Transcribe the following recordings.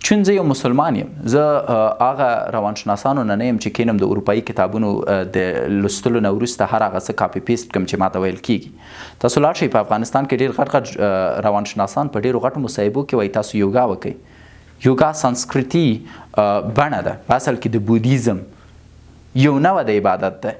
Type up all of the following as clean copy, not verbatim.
چون زه یو مسلمان یم، زه هغه روانشناسانو نه نه یم چې کینم د اروپایي کتابونو د لوستلو نه وروسته هر هغه څه copy paste کړم چې ماته ویل کیږي. تاسو لاړ شئ په افغانستان کې ډیر غټ غټ روانشناسان په ډیرو غټو مصاحبو کې وایي تاسو یوګا وکړئ. یوګا سانسکریتي بڼه ده، په اصل کې د بودیزم یو نوع د عبادت ده.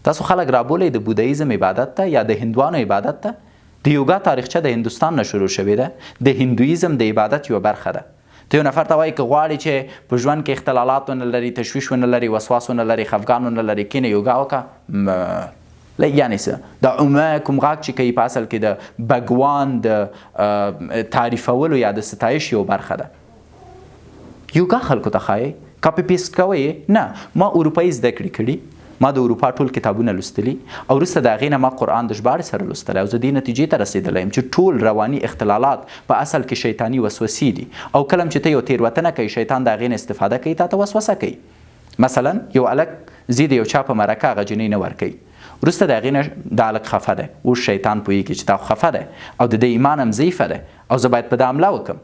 تاسو خلک رابولئ د بودیزم عبادت ته یا د هندوانو عبادت ته. د یوګا تاریخچه د هندوستان نه شروع شوې ده، د هندویزم د عبادت یوه برخه ده. ته یو نفر ته وایي که غواړي چې په ژوند کې اختلالات ونه لري، تشویش ونه لري، وسواس ونه لري، خفګان ونه لري، کینه یوګا وکړه. یعنی څه؟ د عمه کوم غږ چې کوي په اصل کې د بګوان د تعریفولو یا د ستایش یو برخه ده. یوګا خلکو ته ښایي، copy paste کوئ نه. ما اروپایي زده کړې کړي، ما د اروپا ټول کتابونه لوستلي او وروسته د هغې نه ما قرآن د ژباړې سره لوستلی او زه دې نتیجې ته رسېدلی یم چې ټول رواني اختلالات په اصل کې شیطاني وسوسې دي او کله چې ته یو تېروتنه کوي شیطان د هغې نه استفاده کوي، تا ته وسوسه کوي. مثلا یو هلک ځي د یو چا په مرکه، هغه جینۍ نه ورکوي، وروسته د هغې نه دا هلک خفه دی. اوس شیطان پوهېږي چې دا خو خفه دی او د ده ایمان هم ضعیفه دی او زه باید په ده حمله وکړم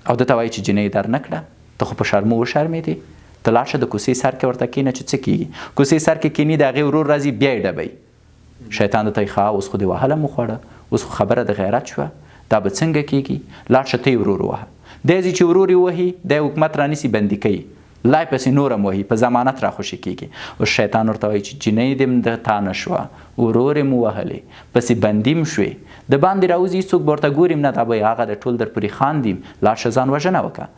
او ده ته وایي چې جینۍ در نه کړه، ته خو په شرمو وشرمېدې، ته لاړ شه د کوڅې سر کې ورته کښېنه چې څه کېږي. کوڅې سر کې کښېني، د هغې ورور راځي بیا یې ډبوي. شیطان ته وایي ښه اوس خو دې وهله مو خوړه، اوس خو خبره د غیرت شوه، دا به څنګه کېږي، لاړ شه ته یې ورور ووهه. دی ځي چې ورور یې ووهي، دی حکومت رانیسي بندي کوي، لا یې پسې نور هم وهي، په ضمانت راخوشې کېږي. اوس شیطان ورته وایي چې جینۍ دې د تا نه شوه، ورور یې مو وهلې، پسې بندي م شوې، د باندې راوځي هېڅوک به ورته ګوري نه، دا به یې هغه د ټول در پورې خاندي، لاړ شه ځان وژنه وکړه.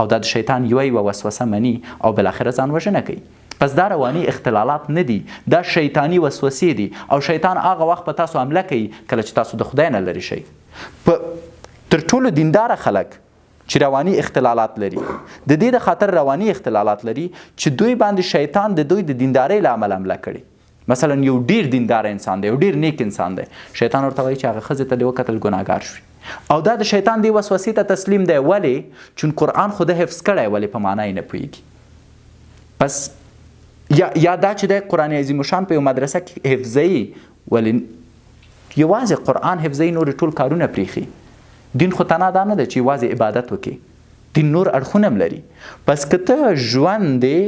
او دا د شیطان یوه یوه وسوسه مني او بالاخره ځان وژنه کوي. پس دا رواني اختلالات نه دي، دا شیطاني وسوسې دي او شیطان هغه وخت په تاسو حمله کوي کله چې تاسو د خدای نه لرې شئ. په تر ټولو دینداره خلک چې رواني اختلالات لري، د دې د خاطر رواني اختلالات لري چې دوی باندې شیطان د دوی د دیندارۍ له امله حمله کړې. مثلا یو ډیر دیندار انسان دی، یو ډیر نیک انسان دی، شیطان ورته وایي چې هغه ښځې ته دې وکتل ګناهګار شوې، او دا د شیطان دې وسوسې ته تسلیم دی. ولې؟ چون قرآن خو ده حفظ کړی، ولې په معنا یې نه پوهېږي. پس یا دا چې دی قرآن عظیم الشان په یو مدرسه کې حفظوي، ولې یوازې قرآن حفظوي، نور ټول کارونه پرېښي. دین خو تنها دا نه ده چې یوازې عبادت وکړي، دین نور اړخونه هم لري. پس که ته ژوند دې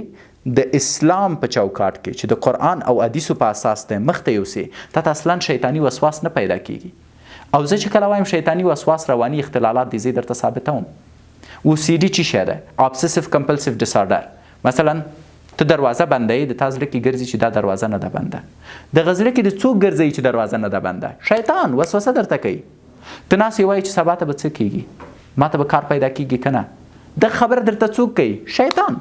د اسلام په چوکاټ کې چې د قرآن او حدیثو په اساس دی مخته یوسې، تا ته اصلا شیطاني وسواس نه پیدا کیږي. او زه چې کله وایم شیطاني وسواس رواني اختلالات دي، زه درته ثابتوم. OCD چی شی ده؟ Obsessive Compulsive Disorder. مثلا ته دروازه بندوې، د تا زړه کې ګرځي چې دا دروازه نه ده بنده، دغه زړه کې د څوک ګرځي چې دروازه نه ده بنده؟ شیطان وسوسه درته کوي. ته ناست یې وایې چې سبا ته به څه کیږي، ما ته به کار پیدا کیږي که نه، دغه خبره درته څوک کوي؟ شیطان.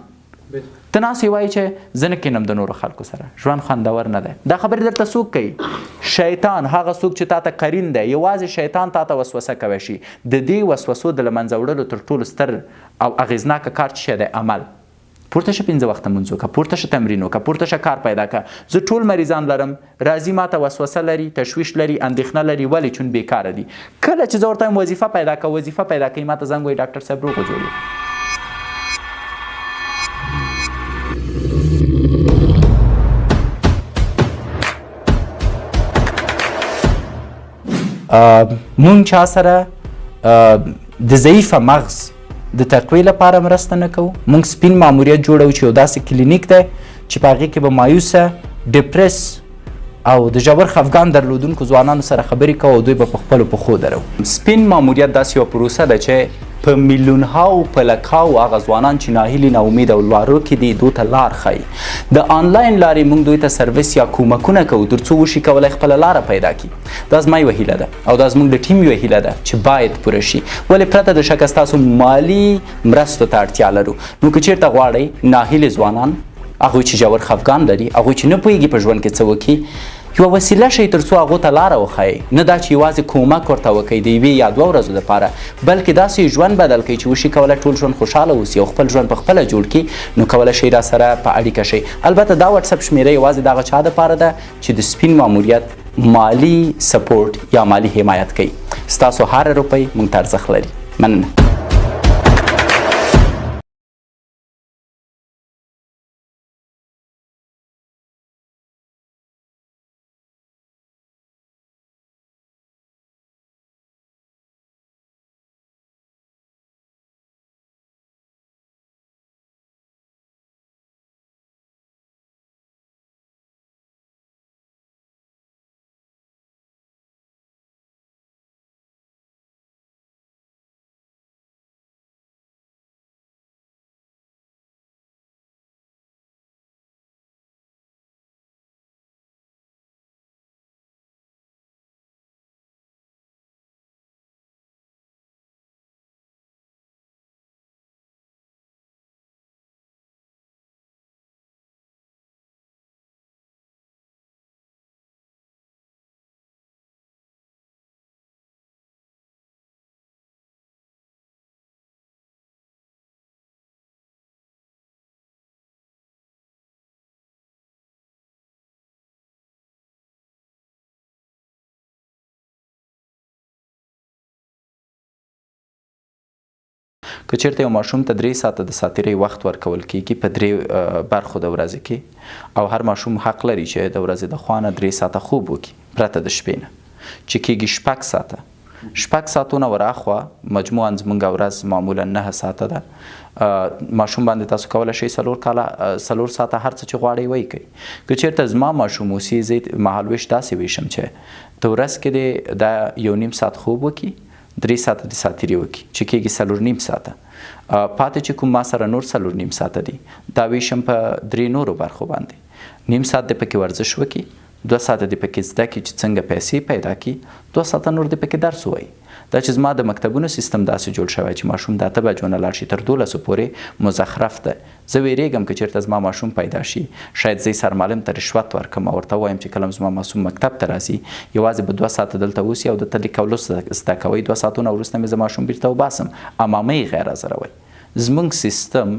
ته ناست یې وایې چې زه نه کښېنم د نورو خلکو سره، ژوند خوندور نه دی، دا خبرې درته څوک کوي؟ شیطان. هغه څوک چې تا ته قرین دی، یوازې شیطان تا ته وسوسه کوی شي. د دې وسوسو د له منځه وړلو تر ټولو ستر او اغېزناکه کار څه شی دی؟ عمل. پورته شه 5 وخته لمونځ وکړه، پورته شه تمرین وکړه، پورته شه کار پیدا کړه. زه ټول مریضان لرم، راځي ما ته وسوسه لري، تشویش لري، اندېښنه لري، ولې؟ چون بیکاره دي. کله چې زه ورته وایم وظیفه پیدا کړه، وظیفه پیدا کوي، ما ته زنګ وایي ډاکټر صاحب روغ جوړ یې. مونږ چا سره د ضعیفه مغز د تقوی لپاره مرسته نه کوو. مونږ سپین ماموریت جوړوو چې یو داسې کلینیک دی چې په هغې کې به مایوسه، depress او د ژور خفګان درلودونکو ځوانانو سره خبرې کوو او دوی به په خپلو پښو درو. سپین ماموریت داسې یوه پروسه ده چې په میلیونهاو په لکهاو هغه ځوانان چې ناهیلي، ناامید او لارو کې دي، دوی ته لار ښایي. د آنلاین لارې موږ دوی ته سرویس یا کومکونه کوو تر څو وشي کولی خپله لاره پیدا کړي. دا زما یوه هیله ده او دا زموږ د ټیم یوه هیله ده چې باید پوره شي، ولې پرته د شکه ستاسو مالي مرستو ته اړتیا لرو. نو که چیرته غواړئ ناهیلي ځوانان، هغوی چې ژور خفګان لري، هغوی چې نه پوهېږي په ژوند کې څه وکړي، یوه وسیله شئ تر څو هغو ته لاره وښایئ. نه دا چې یوازې کومک ورته وکړئ د یوې یا دوه ورځو دپاره، بلکې داسې یې ژوند بدل کړئ چې وشي کولی ټول ژوند خوشحاله اوسي او خپل ژوند په خپله جوړ کړي. نو کولی شئ را سره په اړیکه شئ. البته دا واتساپ شمېره یوازې د هغه چا دپاره ده چې د سپین ماموریت مالي سپورټ یا مالي حمایت کوي. ستاسو هره روپۍ موږ ته ارزښت لري. مننه. که چېرته یو ماشوم ته 3 ساعته د ساتیرۍ وخت ورکول کېږي په 3 برخو د ورځې کې، او هر ماشوم حق لري چې د ورځې د خوا نه 3 ساعته خوب وکړي پرته د شپې نه، چې کېږي 6 ساعته. 6 ساعتونه وراخوا مجموعاً زمونږ ورځ معمولاً 9 ساعته ده. ماشوم باندې تاسو کولی شئ 4 ساعته هر څه چې غواړئ ویې کوي. که چېرته زما ماشوم اوسي، زه یې مهالوېش داسې ویشم چې د ورځ کې دې دا 1.5 ساعت خوب وکړي، 3 ساعته دې ساتیري وکړي، چې کېږي 4.5 ساعته. پاتې چې کوم ما سره نور 4.5 ساعته دي، دا ویشم په 3 نورو برخو باندې. نیم ساعت دې پکې ورزش وکړي، 2 ساعته دې پکې زده کړي چې څنګه پیسې پیدا کړي، 2 ساعته نور دې پکې درس ووایي. دا چې زما د مکتبونو سیستم داسې جوړ شوی چې ماشوم د 8 بجو نه لاړ شي تر 12 پورې مزخرف دی. زه ویرېږم که چېرته زما ماشوم پیدا شي، شاید زه یې سرمعلم ته رشوت ورکړم او ورته ووایم چې کله زما ماشوم مکتب ته راځي یوازې به 2 ساعته دلته اوسي او دلته لیک او لوست زده کوئ، 2 ساعتونه وروسته مې زه ماشوم بیرته وباسم، اما مه یې غیر حاضروئ. زموږ سیستم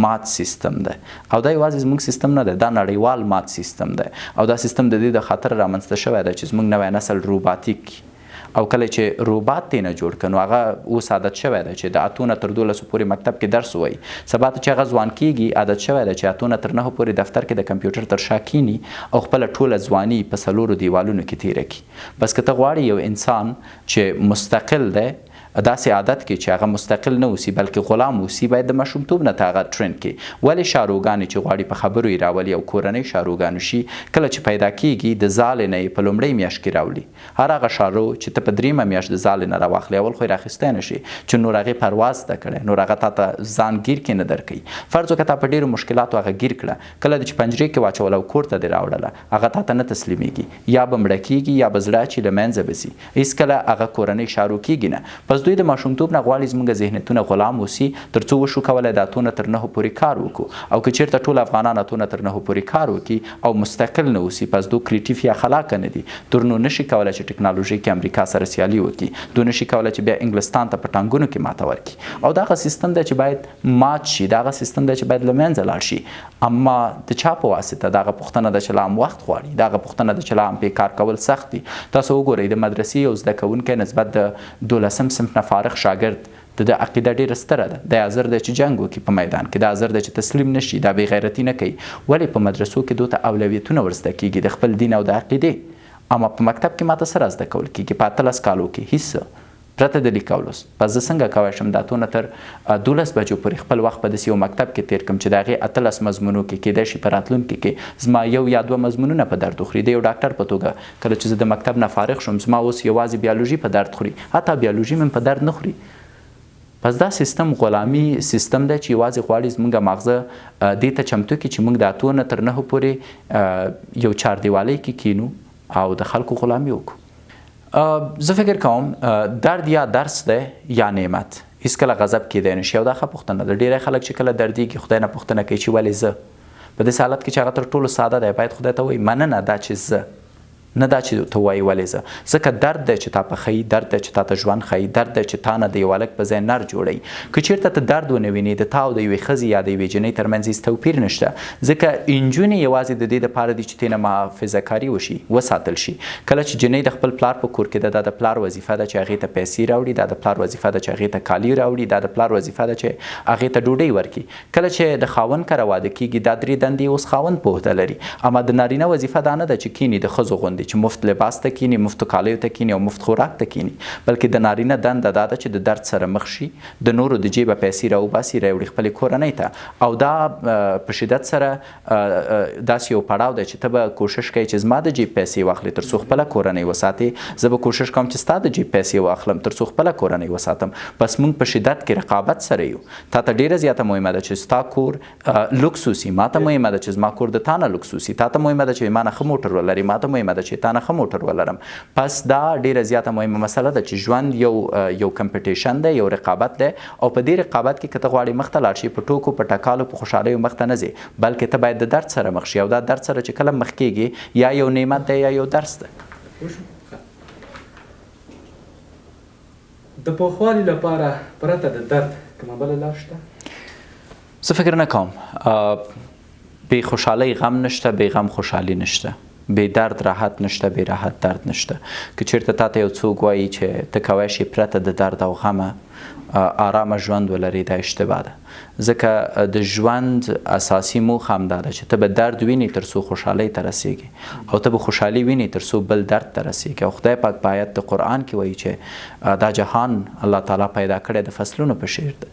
مات سیستم دی، او دا یوازې زموږ سیستم نه دی، دا نړیوال مات سیستم دی، او دا سیستم د دې د خاطر رامنځته شوی دی چې زموږ نوی نسل روباتیک کړي. او کله چې روبات ترې نه جوړ کړ، نو هغه اوس عادت شوی دی چې د 8 نه تر 12 پورې مکتب کې درس ووایي. سبا ته چې هغه ځوان کېږي، عادت شوی دی چې 8 نه تر 9 پورې دفتر کې د کمپیوټر تر شا کینی او خپله ټوله ځواني په 4 دیوالونو کې تېره کړي. بس که ته غواړې یو انسان چې مستقل دی، داسې عادت کې چې هغه مستقل نه اوسي بلکې غلام اوسي، باید د ماشومتوب نه ته هغه ټرینډ کې. ولې شاروګانې چې غواړي په خبرو یې راولي او کورنۍ شاروګانو شي، کله چې پیدا کېږي د ځالې نه یې په لومړۍ میاشت کې راوړي. هر هغه شارو چې ته په 3مه میاشت د ځالې نه راواخلې، اول خو یې راخیستی نه شي چې نور هغې پرواز زده کړی، نور هغه تا ته ځان ګیر کې نه درکوي. فرض وکړه تا په ډېرو مشکلاتو هغه ګیر کړه، کله دې چې پنجرې کې واچوله او کور ته دې راوړله، هغه تا ته نه تسلیمېږي، یا به مړه کېږي یا به زړه اچي له منځه به ځي، هېڅکله هغه کورنۍ شارو کېږي نه. پس دوی د ماشومتوب نه غواړي زموږ ذهنیتونه غلام اوسي تر څو وشو کولی د 8 نه تر 9 پورې کار وکړو. او که چېرته ټول افغانان 8 نه تر 9 پورې کار وکړي او مستقل نه اوسي، پس دوی کریټیف یا خلاقه نه دي، تر نو نشي کولی چې ټکنالوژي کې امریکا سره سیالي وکړي، دوی نشي کولی چې بیا انګلستان ته په ټانګونو کې ماته ورکړي. او دا هغه سیستم دی چې باید مات شي، دا هغه سیستم دی چې باید له منځه لاړ شي. اما د چا په واسطه؟ دا هغه پوښتنه ده چې لا هم وخت غواړي، دا هغه پوښتنه ده چې لا هم پې کار کول سخت دي. تاسو وګورئ د مدرسې یو زده کوونکی نسبت د 12 صنف نه فارغ شاګرد، د ده عقیده ډېره ستره ده، دی حاضر دی چې جنګ وکړي په میدان کې، دا حاضر دی چې تسلیم نه شي، دا بې غیرتي نه کوي. ولې په مدرسو کې دوی ته اولویتونه ورزده کېږي د خپل دین او د عقیدې، اما په مکتب کې ماته څه رازده کول کېږي؟ په 18 کالو کې هیڅ څه پرته د لیک او لوست. پس زه څنګه کوی شم د 8 نه تر 12 بجو پورې خپل وخت په داسې یو مکتب کې تېر کړم چې د هغې 18 مضمونو کې کېدای شي په راتلونکي کې زما 1 یا 2 مضمونونه په درد وخوري. د یو ډاکټر په توګه کله چې زه د مکتب نه فارغ شوم، زما اوس یوازې بیولوژي په درد خوري، حتی بیولوژي مې په درد نه خوري. پس دا سیستم غلامي سیستم دی چې یوازې غواړي زموږ ماغزه دې ته چمتو کړي چې موږ د 8 نه تر 9 پورې یو چاردیوالۍ کې کینو او د خلکو غلامي وکړو. زه فکر کوم درد یا درس دی یا نعمت، هیڅکله غضب کېدی نه شي. او دا ښه پوښتنه ده. ډېری خلک چې کله دردېږي خدای نه پوښتنه کوي چې ولې زه؟ په داسې حالت کې چې هغه تر ټولو ساده دی، باید خدای ته ووایي مننه دا چې زه، نه دا چې ته وایي ولې زه. ځکه درد دی چې تا پخوي، درد دی چې تا ته ژوند ښیي، درد دی چې تا نه د یو هلک په ځای نر جوړوي. که چېرته ته درد ونه وینې، د تا او د یوې ښځې یا د یوې جنۍ ترمنځ هېڅ توپیر نشته، ځکه نجونې یوازې د دې دپاره دي چې ترې نه محافظه کاري وشي، وساتل شي. کله چې جنۍ د خپل پلار په کور کې ده، دا د پلار وظیفه ده چې هغې ته پیسې راوړي، دا د پلار وظیفه ده چې هغې ته کالي راوړي، دا د پلار وظیفه ده چې هغې ته ډوډۍ ورکړي. کله چې د خاوند کره واده کېږي، دا 3 دندې اوس خاوند په عهده لري. اما د نارینه وظیفه دا نه ده چې کیني د ښځو غوندې چې مفت لباس ته کینی، مفت کالیو ته کینی او مفت خوراک ته کینی، بلکې د نارینه دنده دا ده چې د درد سره مخ شي، د نورو د جیبه پیسې راوباسي، راوړي خپلې کورنۍ ته. او دا په شدت سره داسې یو پړاو دی چې ته به کوشش کوې چې زما د جیب پیسې واخلې تر څو خپله کورنۍ وساتې، زه به کوشش کوم چې ستا د جیب پیسې واخلم تر څو خپله کورنۍ وساتم. پس موږ په شدت کې رقابت سره یو. تا ته ډېره زیاته مهمه ده چې ستا کور لوکس اوسي، ما ته مهمه ده چې زما کور د تا نه لوکس اوسي، تا ته مهمه ده چې ما نه ښه موټر ولري، ما ته مهمه ده چې تا نه ښه موټر ولرم. پس دا ډېره زیاته مهمه مسله ده چې ژوند یو کمپټیشن دی، یو رقابت دی، او په دې رقابت کې که ته غواړې مخته لاړ شې، په ټوکو، په ټکالو، په خوشحالیو مخته نه ځې، بلکې ته باید د درد سره مخ شې. او دا درد سره چې کله مخ کېږي، یا یو نعمت دی یا یو درس دی. د پوخوالي لپاره پرته د درد کومه بله لار شته؟ زه فکر نه کوم. بې خوشحالۍ غم نشته، بې غم خوشحالي نشته. بې درد راحت نشته، بې راحت درد نشته. که چیرته تا ته یو څوک وایي چې ته کوی شې پرته د درد او غمه آرامه ژوند ولرې، دا اشتباه ده. ځکه د ژوند اساسي موخه همدا ده چې ته به درد وینې تر څو خوشحالۍ ته رسیږي، او ته به خوشحالي وینې تر څو بل درد ته رسیږي. او خدای پاک په آیت د قرآن کې وایي چې دا جهان الله تعالی پیدا کړی د فصلونو په شیر ده،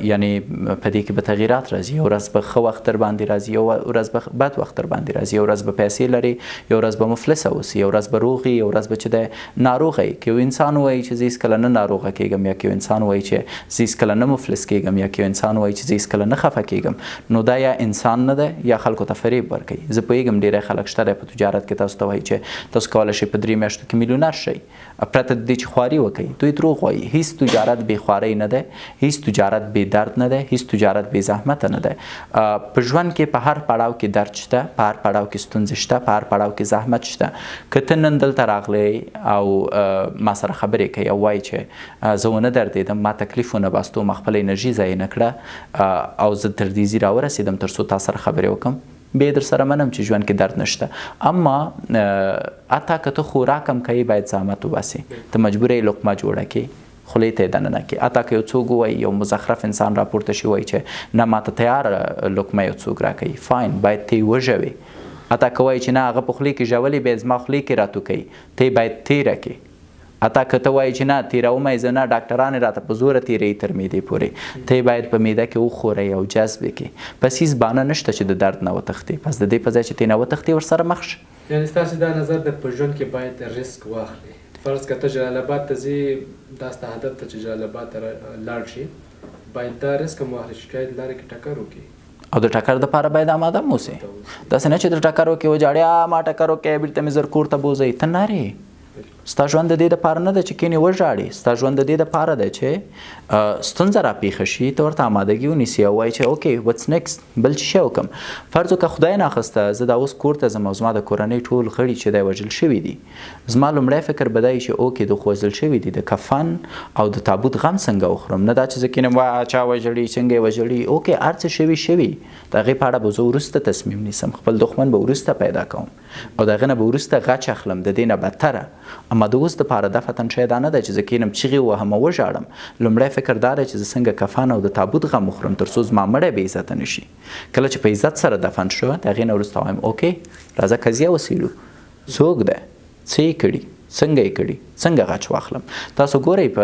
یعنی په دې کې به تغییرات راځي. یو ورځ به ښه وخت در باندې راځي، یو ورځ به بد وخت در باندې راځي، یو ورځ به پیسې لري، یو ورځ به مفلس اوسې، یو ورځ به روغ یې، یو ورځ به چې دی ناروغه یې. که یو انسان وایي چې زه هېڅکله نه ناروغه کېږم، یا که یو انسان وایي چې زه هېڅکله نه مفلس کېږم، یا که یو انسان وایي چې زه هېڅکله نه خفه کېږم، نو دا یا انسان نه دی یا خلکو ته فریب ورکوي. زه پوهېږم ډېری خلک شته دی په تجارت کې تاسو ته وایي چې تاسو کولی شئ په 3 میاشتو کې میلیونر شئ پرته د دې چې خواري وکړئ. دوی دروغ وایي. هیڅ تجارت بې خوارۍ نه دی، هیڅ تجارت بې درد نه دی، هیڅ تجارت بې زحمت نه دی. په ژوند کې په هر پړاو کې درد شته، په هر پړاو کې ستونزې شته، په هر پړاو کې زحمت شته. که ته نن دلته راغلی او ما سره خبرې کوي او وایي چې زه ونه دردېدم، ما تکلیف ونه باستو، ما خپله انرژي ضایع نه کړه او زه تر دې ځای راورسېدم تر څو تا سره خبرې وکړم، بیا در سره منم چې ژوند کې درد نشته. اما حتی که ته خوراک هم کوې باید زحمت وباسې، ته مجبوره یې لقمه جوړه کړې، خولې ته یې دننه کړې. حتی که یو څوک ووایي، یو مزخرف انسان راپورته شي وایي چې نه ما ته تیاره لقمه یو څوک راکوي، فاین، باید ته یې وژوې. حتی که وایي چې نه هغه په خولې کې ژولې، بیا زما خولې کې راتوکوي، ته یې باید تېره کړې. حتی که ته وایي چې نه تېرومه یې زه، نه ډاکټران یې راته په زوره تېروي تر معدې پورې، ته یې باید په معده کې وخورئ او جذب یې کړې. پس هیڅ بانه نشته چې د درد نه وتښتې، پس د دې په ځای چې ترې نه وتښتې ورسره مخ شه. یعنې ستاسې دا نظر دی په ژوند کې باید ریسک واخلې. فرض که ته جلال آباد ته ځې، دا ستا هدف ته چې جلال آباد ته لاړ شي، باید دا ریسک هم واخلې چې شاید لارې کې ټکر وکړي، او د ټکر دپاره باید آماده هم اوسې. داسې نه چې د ټکر وکړې وژاړې، ما ټکر وکړی بېرته مې زر کور ته بوځئ. ته نرې، ستا ژوند د دې دپاره نه دی چې کښېنې وژاړې، ستا ژوند د دې دپاره دی چې ستونزه راپېښه شي، ته ورته آمادګي ونیسې او وایي چې okay what's next، بل څه شی وکړم. فرض وکړه خدای ناخواسته زه دا اوس کور ته ځم او زما د کورنۍ ټول غړي چې دی وژل شوي دي، زما لومړی فکر به دا وي چې okay دوی خو وژل شوي دي، د کفن او د تابوت غم څنګه وخورم، نه دا چې زه کښېنم واه چا وژلي څنګه یې وژلي. okay هر څه شوي شوي، د هغې په اړه به زه وروسته تصمیم نیسم، خپل دښمن به وروسته پیدا کوم او د هغې نه به وروسته غچ اخلم، د دې نه بدتره. اما د اوس دپاره دفعتاً شی دا نه دی چې زه کښېنم چیغې ووهم او وژاړم. لومړی فکر دا دی چې زه څنګه کفن او د تابوت غم وخورم تر څو زما مړی بې عزته نه شي. کله چې په عزت سره دفن شو، د هغې نه وروسته وایم okay راځه قضیه وڅېړو، څوک دی، څه یې کړي، څنګه یې کړي، څنګه غچ واخلم. تاسو ګورئ په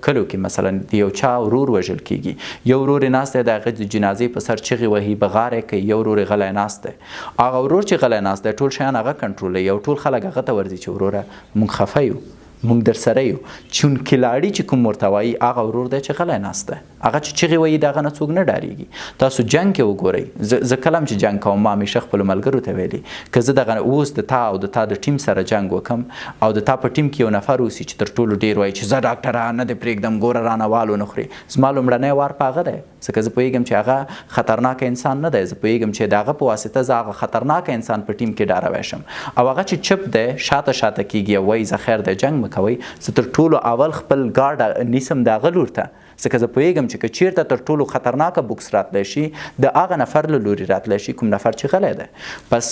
کلو کې مثلا د یو چا ورور وژل کیږي، یو ورور یې ناست دی د هغه د جنازې په سر چغې وهي، بغار یې کوي، یو ورور یې غلی ناست دی. هغه ورور چې غلی ناست دی ټول شیان هغه کنټرولوي او ټول خلک هغه ته ورځي چې وروره موږ خفه یو، موږ در سره یو. چون کلاړي چې کوم ورته وایي هغه ورور دی چې غلی ناست دی، هغه چې چغې وهي د هغه نه څوک نه ډارېږي. تاسو جنګ کې وګورئ، زه کله هم چې جنګ کوم ما همیشه خپلو ملګرو ته ویلي که زه دغه اوس د تا او د تا د ټیم سره جنګ وکم او د تا په ټیم کې یو نفر اوسي چې تر ټولو ډېر وایي چې زه ډاکټره نه دې پرېږدم، ګوره رانه وال ونه خوري، زما لومړنی وار په هغه دی، ځکه زه پوهېږم چې هغه خطرناک انسان نه دی، زه پوهېږم چې د هغه په واسطه زه هغه خطرناک انسان په ټیم کې ډاروی شم. او هغه چې چپ دی شاته شاته کېږي او وایي زه خیر دی جنګ مه کوئ، زه تر ټولو اول خپل ګارډ نیسم د هغه لور ته، ځکه زه پوهېږم چې که چیرته تر ټولو خطرناکه بوکس راتلی شي د هغه نفر له لوري راتلی شي کوم نفر چې غلی دی. پس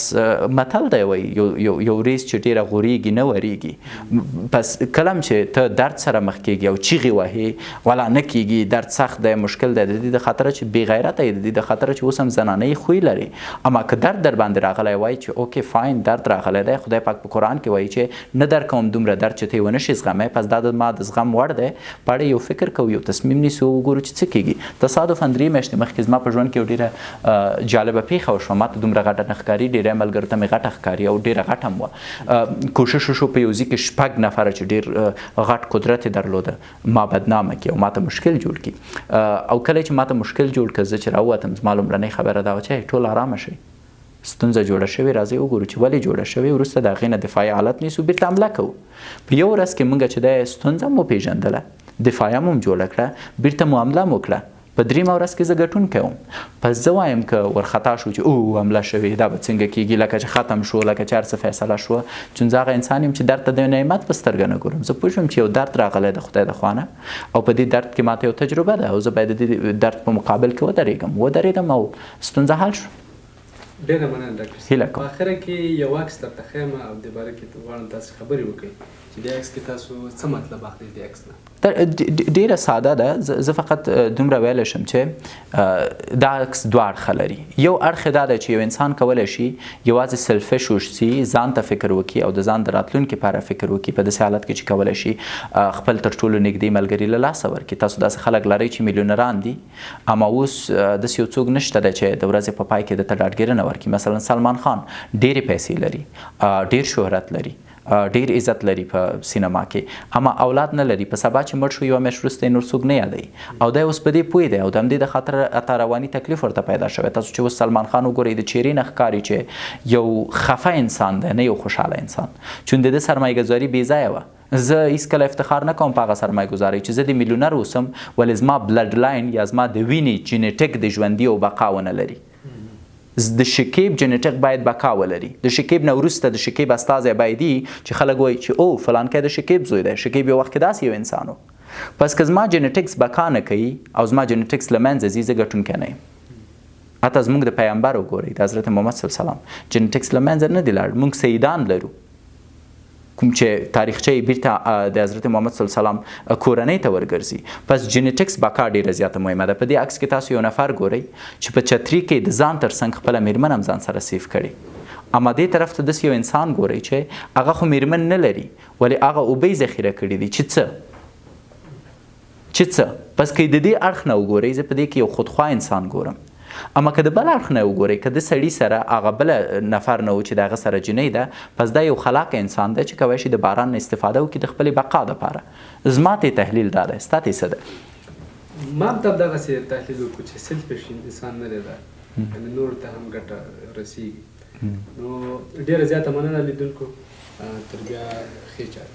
متل دی وایي یو ریس چې ډېره غورېږي نه ورېږي. پس کله هم چې ته درد سره مخ کېږي او چیغې وهې ولا نه کېږي، درد سخت دی مشکل دی، د دې د خاطره چې بې غیرته یې، د دې د خاطره چې اوس هم زنانه یې خوی لري. اما که درد در باندې راغلی وایي چې okay fine درد راغلی دی، خدای پاک په قرآن کې وایي چې نه در کوم دومره درد چې ته یې ونه شې زغمی، پس دا د ما د زغم وړ دی. په اړه یو فکر کوو، یو تصمیم نیسو او وګورو چې څه کېږي. تصادفاً 3 میاشتې مخکې زما په ژوند کې یو ډېره جالبه پېښه وشوه. ما ته دومره غټه نه ښکاري، ډېری ملګرو ته مې غټه ښکاري او ډېره غټه هم وه. کوشش وشو په یو ځای کې 6 نفره چې ډېر غټ قدرت یې درلوده ما بدنامه کړي او ما ته مشکل جوړ کړي. او کله چې ما ته مشکل جوړ کړ، زه چې راووتم زما لومړنۍ خبره دا وه چې ټول آرامه شئ، ستونزه جوړه شوې، راځئ وګورو چې ولې جوړه شوې، وروسته د هغې نه دفاعي حالت نیسو، بېرته حمله کوو. په یو ورځ کې موږ چې دا ستونزه مو پېژندله، دفاعیه مو هم جوړه کړه، بېرته مو حمله هم وکړه. په درېیمه ورځ کې زه ګټونکی وم. پس زه وایم که ورخطا شو چې او حمله شوې دا به څنګه کېږي، لکه چې ختم شو، لکه چې هر څه فیصله شوه، چون زه هغه انسان یم چې درد ته د نعمت په سترګه نه ګورم. زه پوه شوم چې یو درد راغلی د خدای د خوا نه او په دې درد کې ماته یو تجربه ده او زه باید د دې درد په مقابل کې ودرېږم. ودرېدم او ستونزه حل شوه. ډېره مننه ډاکټر صاحب. هیله کوم. په اخره کې یو عکس درته ښیم او دې باره کې غواړم تاسو خبرې وکړئ چې دې عکس کې تاسو څه مطلب اخلئ دې عکس نه؟ ډیره ساده ده. زه فقط دومره ویلی شم چې دا عکس دوه اړخه لري. یو اړخ دا دی چې یو انسان کولی شي یوازې selfish اوسي، ځان ته فکر وکړي او د ځان د راتلونکي په اړه فکر وکړي، په داسې حالت کې چې کولی شي خپل تر ټولو نږدې ملګري له لاسه ورکړي. تاسو داسې خلک لرئ چې میلیونران دي، اما اوس داسې یو څوک نشته دی چې د ورځې په پای کې ده ته ډاډګیرنه ورکړي. مثلا سلمان خان ډېرې پیسې لري، ډېر شهرت لري، ډیر عزت لري په سینما کې، اما اولاد نه لري. په سبا چې مړ شو یوه میاشت وروسته یې نور څوک نه یادوي او دی اوس په دې پوه دی او د همدې د خاطر حتی رواني تکلیف ورته پیدا شوی. تاسو چې اوس سلمان خان وګورئ د چهرې نه ښکاري چې یو خفه انسان دی، نه یو خوشحاله انسان، چون د ده سرمایه ګذاري بې ځایه وه. زه هیڅکله افتخار نه کوم په هغه سرمایه ګذارۍ چې زه د میلیونر اوسم، ولې زما blood line یا زما د وینې جینیټک د ژوندي او بقا ونه لري. د شکیب جنټک باید بقا ولري. د شکیب نه وروسته د شکیب استازی باید وي چې خلک وایي چې او فلانکی د شکیب زوی دی، شکیب یو وخت کې داسې یو انسان و. پس که زما genetics بقا نه کوي او زما genetics له منځه ځي، زه ګټونکی نه یم. حتی زموږ د پیغمبر وګورئ، د حضرت محمد صلی الله علیه وسلم genetics له منځه نه دی لاړ. موږ سیدان لرو کوم چې تاریخچه یې بیرته د حضرت محمد صلی الله علیه وسلم کورنۍ ته ورګرځي. پس genetics بقا ډیره زیاته مهمه ده. په دې عکس کې تاسو یو نفر ګورئ چې په چتري کې د ځان تر څنګ خپله میرمن هم ځان سره save کړي، اما دې طرف ته داسې یو انسان ګورئ چې هغه خو میرمن نه لري، ولې هغه اوبه یې ذخیره کړي دي چې څه چې څه. پس که د دې اړخ نه وګورئ، زه په دې کې یو خودخواه انسان ګورم، اما که د بل اړخ نه وګورئ، که د سړي سره هغه بل نفر نه و چې د هغه سره جینۍ ده، پس دا یو خلاق انسان دی چې کوی شي د باران نه استفاده وکړي د خپلې بقا دپاره. زما ته تحلیل دا دی، ستا ته څه دی؟ ما هم دغسې تحلیل وکړو چې selfish انسان نه دی دا، یعنې نورو ته هم ګټه رسیږي. نو ډېره زیاته مننه لیدونکو، تر بیا ښې چارې.